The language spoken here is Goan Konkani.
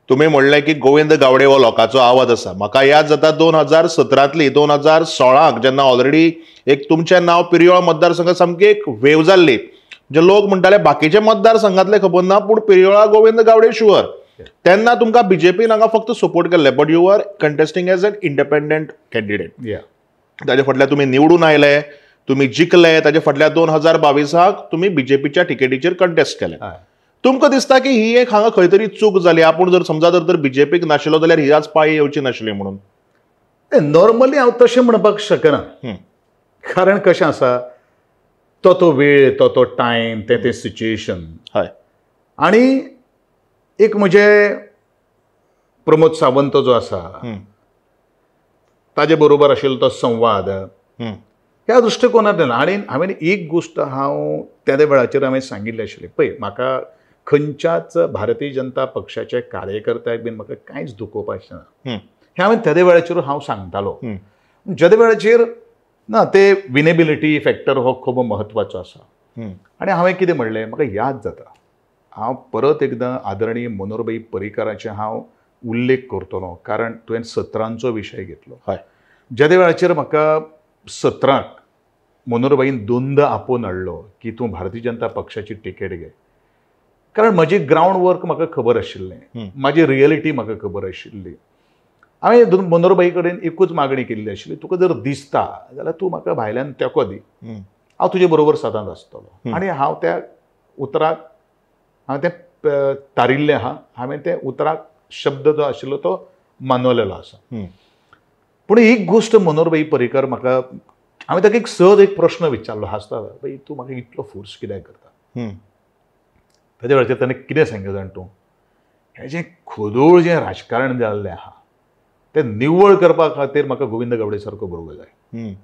तुमी म्हणलें की गोविंद गावडे हो लोकांचो आवाज आसा. म्हाका याद जाता 2017तली 2016 जेन्ना ऑलरेडी एक तुमचें नांव पिरयोळ मतदारसंघात सामकी एक वेव जाल्ली, जे लोक म्हणटाले बाकीचे मतदारसंघातले खबर ना पूण पिरयोळा गोविंद गावडे शुअर. तेन्ना तुमकां बीजेपीन हांगा फक्त सपोर्ट केल्ले, but you are contesting as an independent candidate. ताजे फाटल्यान तुमी निवडून आयले, तुमी जिखले, ताजे फाटल्यान 2022 तुमी बीजेपीच्या तिकेटीचेर कंटेस्ट केले. तुमकां दिसता की ही एक हांगा खंय तरी चूक जाली, आपूण जर समजा जर बीजेपीक नाशिल्लो जाल्यार ही आज पाळी येवची नाशिल्ली म्हणून? नॉर्मली हांव तशें म्हणपाक शकना, कारण कशें आसा, तो तो वेळ, तो तो टायम, तें तें सिच्युएशन. हय. आनी एक म्हजे प्रमोद सावंत जो आसा ताजे बरोबर आशिल्लो तो संवाद ह्या दृश्टिकोनांतल्यान. आनी हांवें एक गोश्ट हांव त्या वेळाचेर हांवें सांगिल्लें आशिल्लें, पळय म्हाका खंयच्याच भारतीय जनता पक्षाच्या कार्यकर्त्याक बीन म्हाका कांयच दुखोवपाचें ना, हें हांवें त्या वेळाचेर हांव सांगतालो. ज्या वेळाचेर ना ते विनेबिलिटी फॅक्टर हो खूब म्हत्वाचो आसा. आनी हांवें कितें म्हणलें म्हाका याद जाता, हांव परत एकदां आदरणीय मनोहरभाई पर्रीकाराचें हांव उल्लेख करतलो, कारण तुवें 17चो विशय घेतलो. हय. ज्या वेळाचेर म्हाका 17 मनोहरभाईन दोनदां आपोवन हाडलो की तूं भारतीय जनता पक्षाची तिकेट घे, कारण म्हजी ग्रावंड वर्क म्हाका खबर आशिल्लें, म्हाजी रियलिटी म्हाका खबर आशिल्ली. हांवें मनोहरभाई कडेन एकूच मागणी केल्ली आशिल्ली, तुका जर दिसता जाल्यार तूं म्हाका भायल्यान तेंको दी, हांव तुजे बरोबर सदांच आसतलो. आनी हांव त्या उतराक हांवें तें तारिल्लें आहा, हांवें त्या उतराक शब्द जो आशिल्लो तो मानवलेलो आसा. पूण एक गोश्ट मनोहरभाई पर्रीकर म्हाका, हांवें ताका एक सहज एक प्रश्न विचारलो हांसता, बाई तूं म्हाका इतलो फोर्स कित्याक करता? ताज्या वेळाचेर ताणें कितें सांगलें जाण तूं, हें जें खोदूळ जें राजकारण जाल्लें आहा तें निवळ करपा खातीर म्हाका गोविंद गावडे सारको भुरगो जाय.